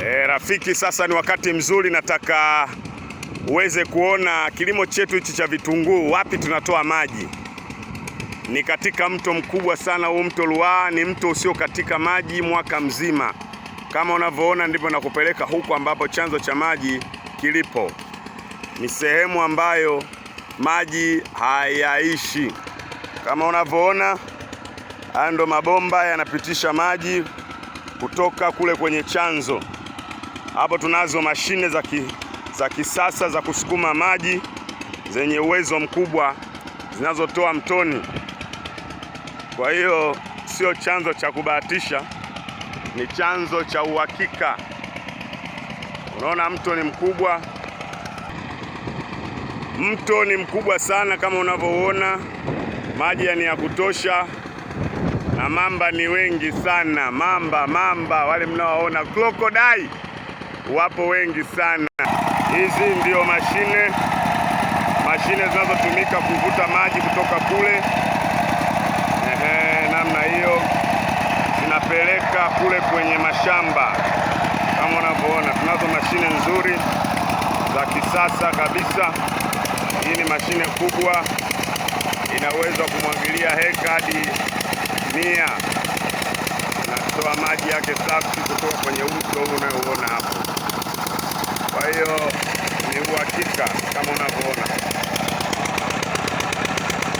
E, rafiki, sasa ni wakati mzuri, nataka uweze kuona kilimo chetu hichi cha vitunguu, wapi tunatoa maji. Ni katika mto mkubwa sana huu, mto Ruaha ni mto usiokatika maji mwaka mzima. Kama unavyoona, ndivyo nakupeleka huku ambapo chanzo cha maji kilipo. Ni sehemu ambayo maji hayaishi. Kama unavyoona, haya ndo mabomba yanapitisha maji kutoka kule kwenye chanzo. Hapo tunazo mashine za kisasa za kusukuma maji zenye uwezo mkubwa zinazotoa mtoni. Kwa hiyo sio chanzo cha kubahatisha, ni chanzo cha uhakika. Unaona mto ni mkubwa, mto ni mkubwa sana kama unavyoona, maji ni ya kutosha na mamba ni wengi sana. Mamba, mamba wale mnaowaona crocodile wapo wengi sana. Hizi ndio mashine zinazotumika kuvuta maji kutoka kule. Ehe, namna hiyo zinapeleka kule kwenye mashamba. Kama unavyoona, tunazo mashine nzuri za kisasa kabisa. Hii ni mashine kubwa, inaweza kumwagilia heka hadi 100. Inatoa maji yake safi kutoka kwenye mto huu unayouona hapo. Kwa hiyo ni uhakika kama unavyoona.